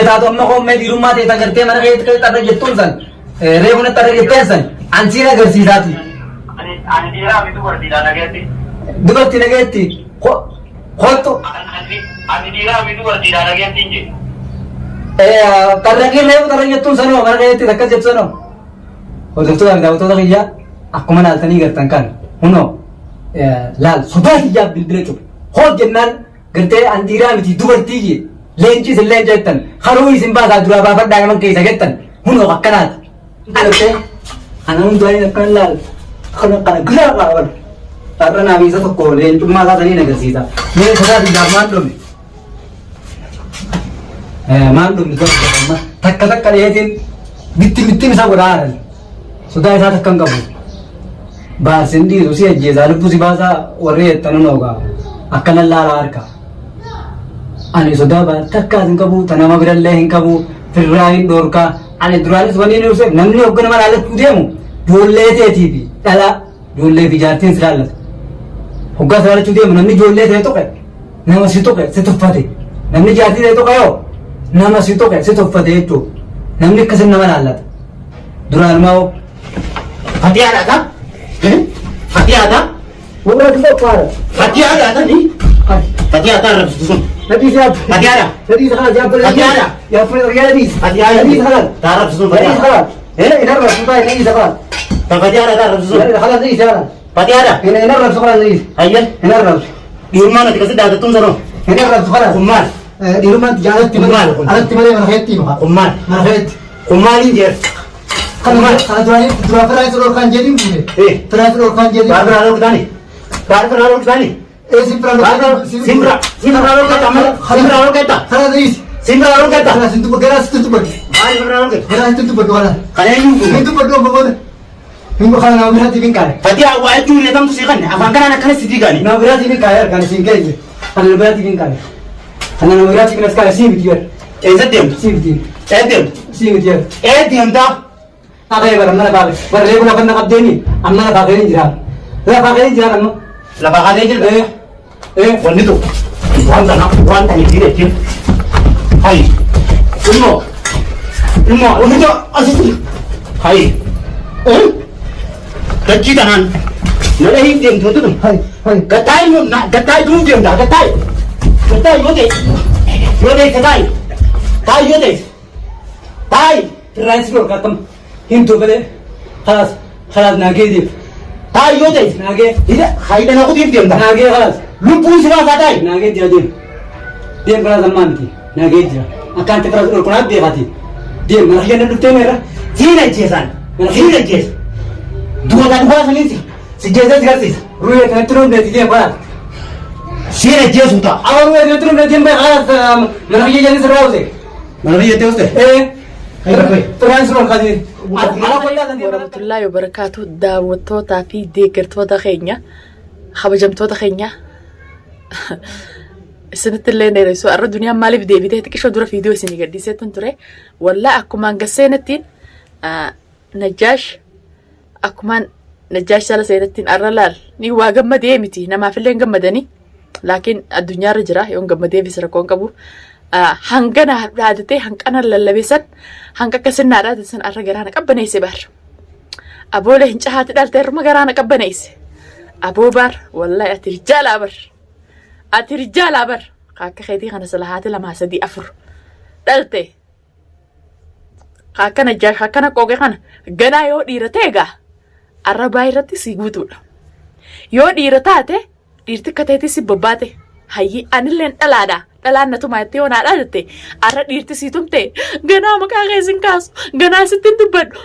Taatu amma koommee dhiirummaa ta'e tagartee mana keetti kan xarra jettuun san reefu natti xarra jetteen san an siin agarsiisaati. Ani dhiiraa fi dubartiidha nagaatti. Dubartii nagayetti kottu. Ani dhiiraa fi dubartiidha nagaatti hin jedhu. Xarraqii reefu xarra jettuun sanoo mana keetti akkas jettu sanoo. Hordoftoota fi daawwattoota kiyyaa akkuma laaltanii gartan kan hunoo laal sodaa kiyyaaf bilbila cufe. Hoo jennaan gartee an dhiiraa miti dubartii jee leenci isin leenca jettan haruu isin baasaa duraa baafadhaa naman keessa jettan hunoo akkanaati. Gartee ana hundaanii akkan laal kana kana giraa qaaban. Har'a naaf isa tokko leencummaa isaa saniin agarsiisa. Mee sodaa kiyyaaf maal dhume? Maal dhumni tokko amma takka takka dhiyeetiin bitti bittiin isa godhaa jiran. Sodaa isaa takka hin qabu. Baarsin dhiisu si ajjeesaa lubbuu si baasaa warri jettan hunoogaa akkana laalaa harka. Ani sodaa baa takkaas hin qabu ta nama birallee hin qabu firraa hin dhoorkaa. Ani duraanis wanni inni ibseef namni hogga nama laallachuu deemu ijoollee teetii fi dhalaa ijoollee fi jaartiin si laallata. Hoggaa si laallachuu deemu namni ijoollee tee tuqe nama si tuqe si tuffate. Namni jaartii tee tuqe yoo nama si tuqe si tuffate jechuudha. Namni akkasin nama laallata. Duraanumaa hoo. Fatiyaa dha? Fatiyaa dha? Warra qophaa'e. Fatiyaa dha tani? Fatiyaa dha arrabsitu sun. Nadhiis yaabbu. Fatiyaa dha? Nadhiis kalaas yaabbu. Fatiyaa dha? Yaabbu nadhiis. Fatiyaa dha? Nadhiis kalaas. Ta arrabsitu sun Nadhiis fatiyaa. kalaas. Hin arrabsu taa'e nadhiis kalaas. Ta fatiyaa dha ta arrabsitu sun. Kalaas nadhiis yaala. Fatiyaa dha? Hin arrabsu kalaas nadhiis. Hayya. Hin arrabsu. Dhiirummaan ati kasi daadattuun sanoo. Hin arrabsu kalaas. Kun maal? Dhiirummaan alatti Kun maal kun? alatti malee mana keetti hima. Kun maal? Mana keetti. Kun maaliin jeer? Kana kana duraanii duraa firaa isa dhorkaan jedhin fuute. Eh. Firaa isa dhorkaan jedhin. Baal biraa dhorkitaani? Baal biraa dhorkitaani? Ee sin firaa Baal biraa sin biraa sin biraa dhorkita amma sin biraa dhorkita. Kana dhiisi. Sin biraa dhorkita. Kana sin dubbadhu garaa sitti dubbadhu. Maal biraa dhorkita? Garaa sitti dubbadhu kana. Kana eenyuun Hin fuute? dubbadhu amma booda. Hin kana nama biraatiif hin kaane. Fatiyaa waa jechuun reetamtu sii kanne afaan kanaan akkana si diigani. Nama biraatiif hin kaane harkaan siin geenye. Kana nama biraatiif hin kaane. Kana nama biraatiif hin as kaane sii miti bar. Eessa deemta? Sii miti. Eessa deemta? Sii miti bar. Eessa deemta? Akka bara mana baale. Bara reefu lafa na qabdeeni amma lafaa ka'ee hin jira. Lafaa ka'ee hin jira amma. Lafa kaatee jirta? Eh. Eh. Wanni tokko waan kana waan kana ittiin ittiin. Hayi. Ilmoo. Ilmoo. Wanni tokko asitti. Hayi. Eh? Dachii tanaan. Na dhahii deemtu wanti kun. Hai hai. Gattaa'e immoo na gattaa'e du'uu deemta gattaa'e. Gattaa'e yoo ta'e yoo ta'e taa'i. Taa'i yoo ta'e. Taa'i. Firraan si dhorka akkam himtuu malee khalaas khalaas naagee deem. Taa'i yoo ta'e. Naagee. Hidha hayda na kutiif deemta. Naagee khalaas. Lubbuun si baasaa taa'i. Naagee jira deem. Deem khalaas ammaa miti. Naagee jira. Akkaan itti khalaas dhorku naaf beekati. Deem mana kiyya na dhuftee meerra. Siin ajjeesaan. Siin ajjeesa. Duwwata dhugaa saniin si si jeesee si garsiisa. Ruuya kanatti dhumneeti deem khalaas. Siin ajjeesuu ta'a. Awwa ruuya kanatti dhumneeti deem khalaas mana kiyya jedhanii sirraa huse. Mana biyya teessee. Eh. Hayi. Firraan si dhorka deem. Warahmatullahi wabarakaatu daawwattootaa fi deeggartoota keenya kabajamtoota keenya isinitti illee dheeressu har'a duniyaan maaliif deebitee xiqqishoo dura viidiyoo isinii gadhiiseetan ture wallaa akkumaan gasseenettiin Najjaash akkumaan Najjaash jala seenettiin har'a laal ni waa gammadee miti namaaf illee hin gammadanii laakiin addunyaarra jira yoon gammadeefis rakkoo hin qabu. Hangana dhaadatee hanqana lallabee san hanga akka sinnaa dhaadate san har'a garaa na qabbaneesse bar. Aboolee hin cahaati dhalte har'uma garaa na qabbaneesse. Aboo bar wallahi ati rijaalaa bar. Ati rijaalaa bar. Akka keetii kana sila haati lamaa sadii afur dhalte. Akkana jaash akkana qooqe kana ganaa yoo dhiira ta'e gaa arrabaa irratti si guutuudha. Yoo dhiira taate dhiirti akka ta'etti si bobbaate hayyii anilleen dhalaadha dhalaan na tumaa jettee yoo naa dhaadatte arra dhiirti si tumte ganaa maqaa kee sin kaasu ganaa sitti hin dubbadhu.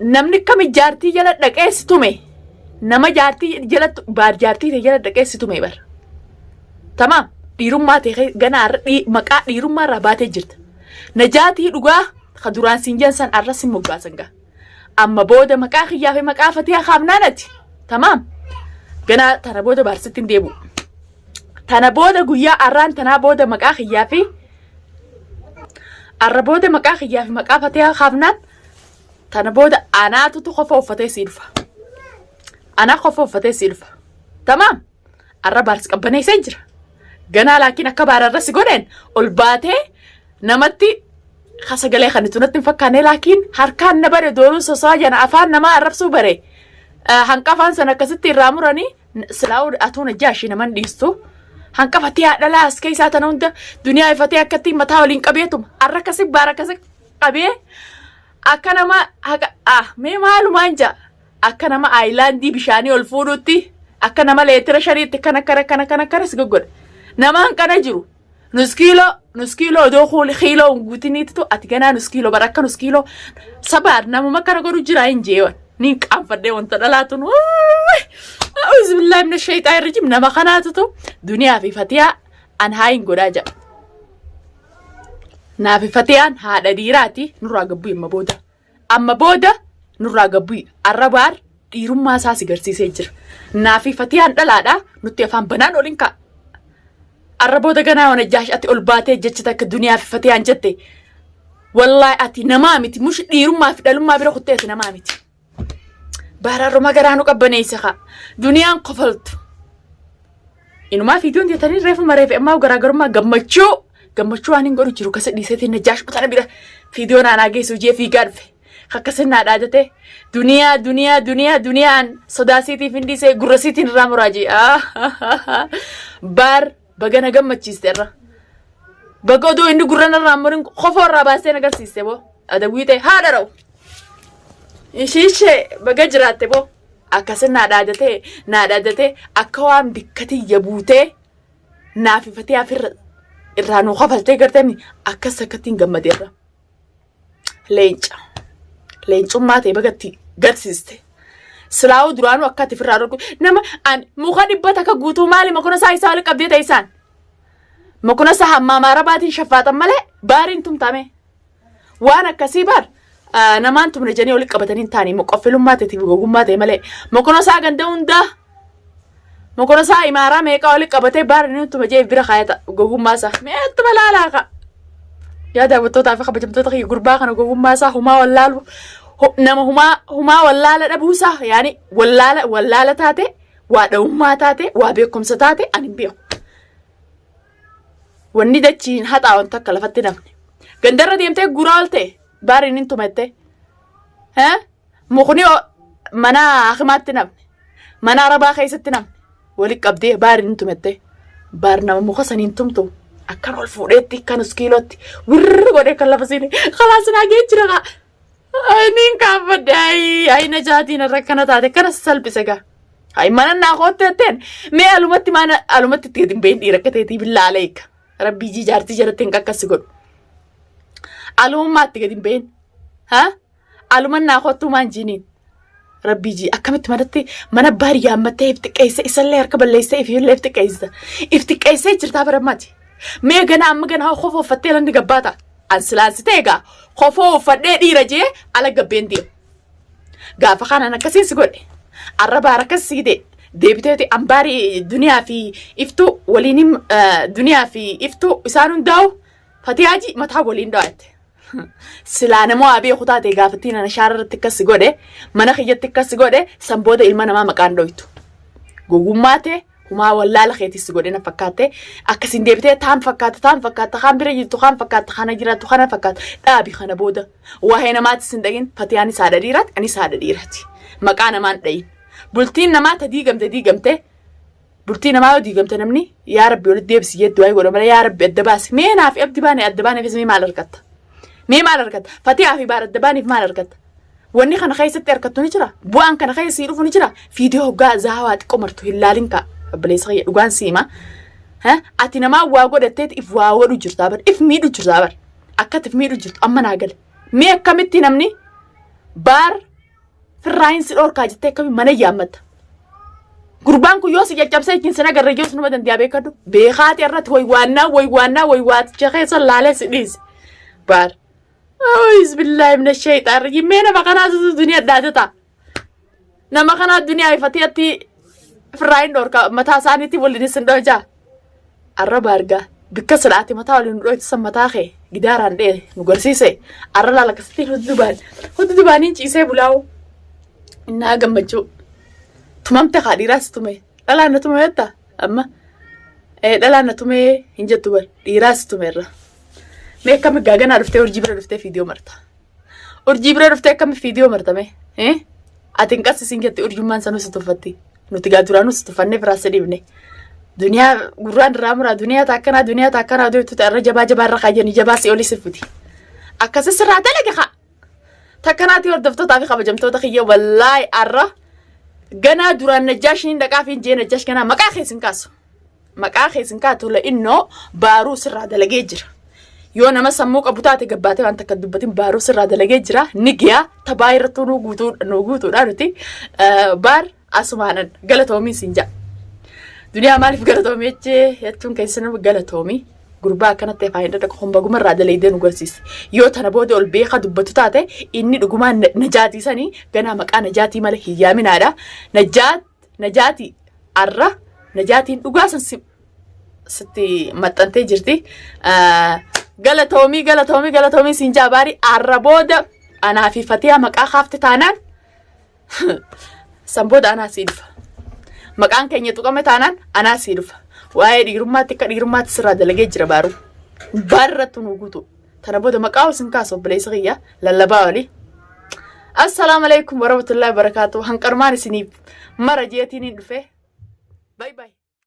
Namni kami jaartii jala dhaqee si tume nama jaartii jala baar jaartii ta'e jala dhaqee si tume bara. Tamaam dhiirummaa ta'e ganaa arra maqaa dhiirummaa irraa baatee jirta. Najaatii dhugaa ka duraan siin jedhan san arra sin moggaasan gaa. Amma booda maqaa kiyyaa fi maqaa fatiyaa kaafnaan ati. Tamaam. Ganaa tana booda baarsitti hin deebi'u. Tana booda guyyaa arraan tanaa booda maqaa kiyyaa fi arra booda maqaa kiyyaa fi maqaa fatiyaa kaafnaan tana booda anaatutu kofa uffatee sii dhufa. Anaa kofa uffatee sii dhufa. Tamaam. Arra baarsi qabbaneessee jira. Ganaa laakiin akka baararra si godheen ol baatee Namatti ka sagalee kan itti natti hin fakkaanne laakiin harkaan na bare doonuu soso'aa jana afaan namaa arrabsuu bare. Hanqafaan sana akkasitti irraa muranii silaa atuu najjaashii naman dhiistu. Hanqafatee haadha as keessaa tana hunda duniyaa ifatee akkatti mataa waliin qabeetuma arra akkasi baara akkasi qabee akka nama haqa ah mee maalumaan ja'a akka nama aayilaandii bishaanii ol fuudhutti akka nama leetira shaniitti akkana akkana akkana akkana akkana si goggodha. Nama hanqana jiru nus kiiloo nus kiiloo odoo kuuli kiiloo hin guutiniitu ati ganaa nus kiiloo bara akka nus kiiloo sabaan namuma akkana godhu jira hin jeewan niin qaanfadhee wanta dhalaatun A'uuzu billaahi mina shayxaan rajim nama kanaatutu duniyaa fi fatiyaa an haa hin godhaa jedha. Naa fi fatiyaan haadha dhiiraati nurraa gabbuu amma booda. Amma booda nurraa gabbuu arrabaar dhiirummaa isaa si garsiisee jira. Naa fi fatiyaan dhalaadha nutti afaan banaan ol hin ka'a. Arra booda ganaa wana jaash ati ol baatee jecha takka duniyaa fi fatiyaan jette. Wallaahi ati namaa miti mush dhiirummaa fi dhalummaa bira kuttee ati namaa miti. Baaraarruma garaa nu qabbaneessa kaa. Duniyaan kofaltu. Inumaa fiidiyoon jettanii reefuma reefe ammaa garaagarummaa gammachuu gammachuu waan hin godhu jiru kasa dhiiseetiin najjaash qotana bira fiidiyoo naanaa geessu jee fiigaa dhufe. Akkasin naa dhaadate duniyaa duniyaa duniyaa duniyaan sodaasiitiif hin dhiisee gurrasiitiin irraa muraa jee. Baar baga na gammachiiste irra. Baga odoo inni gurra narraa murin kofoo irraa baastee na agarsiiste boo. Adawwii ta'e haadha ra'u. Ishiishee baga jiraatte boo. Akkasin naa dhaadatee naa dhaadatee akka waan bikka tiyya buutee naaf ifatee afirra irraa nuu kafaltee gartee akkas akkattiin gammadeerra. Leenca. Leencummaa ta'e bagatti garsiiste. Silaa'uu duraanuu akka ati ofirraa dhorku nama an muka 100 guutuu maali mokona isaa isaa walitti qabdee ta'e isaan. Mokona isaa hamma amaarabaatiin shaffaaxan malee baariin tumtame. Waan akkasii bar namaan tumne jedhanii walitti qabatanii hin taane moqoffilummaa ta'eef gogummaa ta'e malee mokona isaa ganda hundaa mokona isaa imaaraa meeqaa walitti qabatee baariin hin tuma jee bira kaayata gogummaa isaa. Mee attuma laalaa kaa. Yaa daawwattootaa fi kabajamtoota kiyya gurbaa kana gowwummaa isaa humaa wallaalu nama humaa humaa wallaala dhabuusaa yaani wallaala wallaala taate waa dhawummaa taate waa beekumsa taate ani hin beeku. Wanni dachiin haxaawan takka lafatti nafne. Gandarra deemtee guraa ol ta'e baariin hin tumette. Mukni mana hakimaatti nafne. Mana arabaa keessatti nafne. Wali qabdee baariin hin tumette. Baar nama muka saniin tumtu akkan ol fuudheetti kan iskiilootti wirri godhee kan lafa seene kalaas naa ga'ee jira kaa. Niin kaafadhe ayi ayi na jaatiin irra akkana taate akkana salphise gaa. Ayi mana naa kootte jetteen mee alumatti mana alumatti itti gadi hin bahin dhiira akka ta'eetii billaa aleeka. Rabbii jii jaartii jalatti hin qaqqassi godhu. Alummaa itti gadi hin bahin. Ha? Aluman naa kottuu maan jiiniin. Rabbii jii akkamitti manatti mana baari yaammattee if xiqqeesse isallee harka balleessee if illee if xiqqeessa. If xiqqeessee jirtaa barammaati. Mee ganaa amma ganaa kofoo uffattee lanni gabbaata. An silaan si ta'e egaa kofoo uffadhee dhiira jee ala gabbeen deemu. Gaafa kanaan akkasiin si godhe. Arra baara akkas si ta'e. Deebiteeti ambaarii duniyaa fi iftuu waliin duniyaa fi iftuu isaan hundaa'u fatiyaaji mataa waliin dhawaatte. Silaa nama waa beeku taate gaafattiin ana shaara irratti akkas si godhe mana kiyyatti akkas si godhe san booda ilma namaa maqaan dhoytu. Gowwummaa ta'e humaa wallaala keetis si godhe na fakkaatte akkasiin deebitee taan fakkaata taan fakkaata kaan bira jirtu kaan fakkaata kana jiraattu kana fakkaata dhaabi kana booda waa'ee namaatis hin dhagin fatiyaanis haadha dhiiraati anis haadha dhiiraati maqaa namaan dhayin bultiin namaa ta diigamte diigamte Bultii namaa yoo diigamte namni yaa rabbi walitti deebisi jee du'aa godha malee yaa rabbi adda baasi. Mee naa fi abdi baane adda baaneefis mee maal argatta? Mee maal argatta? Fatihaa fi baar adda baaniif maal argatta? Wanni kana keessatti argattu ni jira. Bu'aan kana keessa sii dhufu ni jira. Fiidiyoo hoggaa zaawaa xiqqoo martu hin laalin kaa. Obboleessa kiyya dhugaan sii hima. Ati namaa waa godhatteet if waa godhu jirtaa bar. If miidhu jirtaa bar. Akka ati if miidhu jirtu amma naa gale. Mee akkamitti namni baar Firraayin si dhorkaa jettee akkamiin mana yaammatta? Gurbaan kun yoo si caccabsee ittiin sin agarre yoo sinuma dandeeyaa beekadhu. Beekaati irratti waywaannaa waywaannaa waywaaticha keessa laalee si dhiise. Baar. Auuz billaahi mina sheexaan rajiim. Mee nama kanaatu duniyaa dhaadata. Nama kanaa duniyaa ifatee atti firraayin dhorkaa mataa isaaniitti waliin isin dhojaa. Arraba argaa. Bikka silaati mataa waliin nu dhoytu san mataa kee gidaaraan dhee nu garsiise. Arra laala akkasitti hudduu dubaan hudduu dubaaniin ciisee bulaa'u. Innaa gammachuu. Tumamte kaa dhiiraas tume. Dhalaan na tume jetta amma. Ee dhalaan na tume hin jettu bar dhiiraas tume irra. Mee akkami gaaganaa dhuftee urjii bira dhuftee fiidiyoo marta. Urjii bira dhuftee akkami fiidiyoo marta mee? Eh? Ati hin qassisiin jette urjummaan sanuu si tuffatti. Nuti gaa duraanuu si tuffannee biraa si dhiibne. Duniyaa gurraan irraa muraa duniyaa taakkanaa duniyaa taakkanaa oduu itti irra jabaa jabaa irra kaayyanii jabaa si olii si futi. Akkasi sirraa dalage haa. Takkanaati hordoftootaa fi kabajamtoota kiyya wallaahi arra ganaa duraan najjaashiin dhaqaa fi jee najjaash ganaa maqaa keessin kaasu. Maqaa keessin kaatu la innoo baaruu sirraa dalagee jira. Yoo nama sammuu qabu taate gabbaatee waan takka dubbatin baaruu sirraa dalagee jira. Ni giyaa tabaa irrattuu nu guutuu nu guutuudha nuti. Baar asumaanan galatoomiin siin ja'a. Duniyaa maaliif galatoomii jechee jechuun keessan galatoomii. Gurbaa akkanatti afaan hidhata hombaguma irraa dalaydee nu garsiise. Yoo tana booda ol beekaa dubbatu taate inni dhugumaan najaatii sanii ganaa maqaa najaatii malee hin yaaminaadha. Najaat najaatii arra najaatiin dhugaa san si sitti maxxantee jirti. Galatoomii galatoomii galatoomii siin jaabaari arra booda anaa fi fatiyaa maqaa kaafte taanaan San booda anaa sii dhufa. Maqaan keenya tuqame taanaan anaa sii dhufa. Waa'ee dhiirummaatti akka dhiirummaatti sirraa dalagee jira baaruu. Baarratti nu guutu. Tana booda maqaa ol sin kaasu obboleessa kiyya lallabaa olii. Assalaamu alaikum warahmatullahi wabarakatuh. Hanqarumaan isiniif mara jeetiin hin dhufe. Bye bye.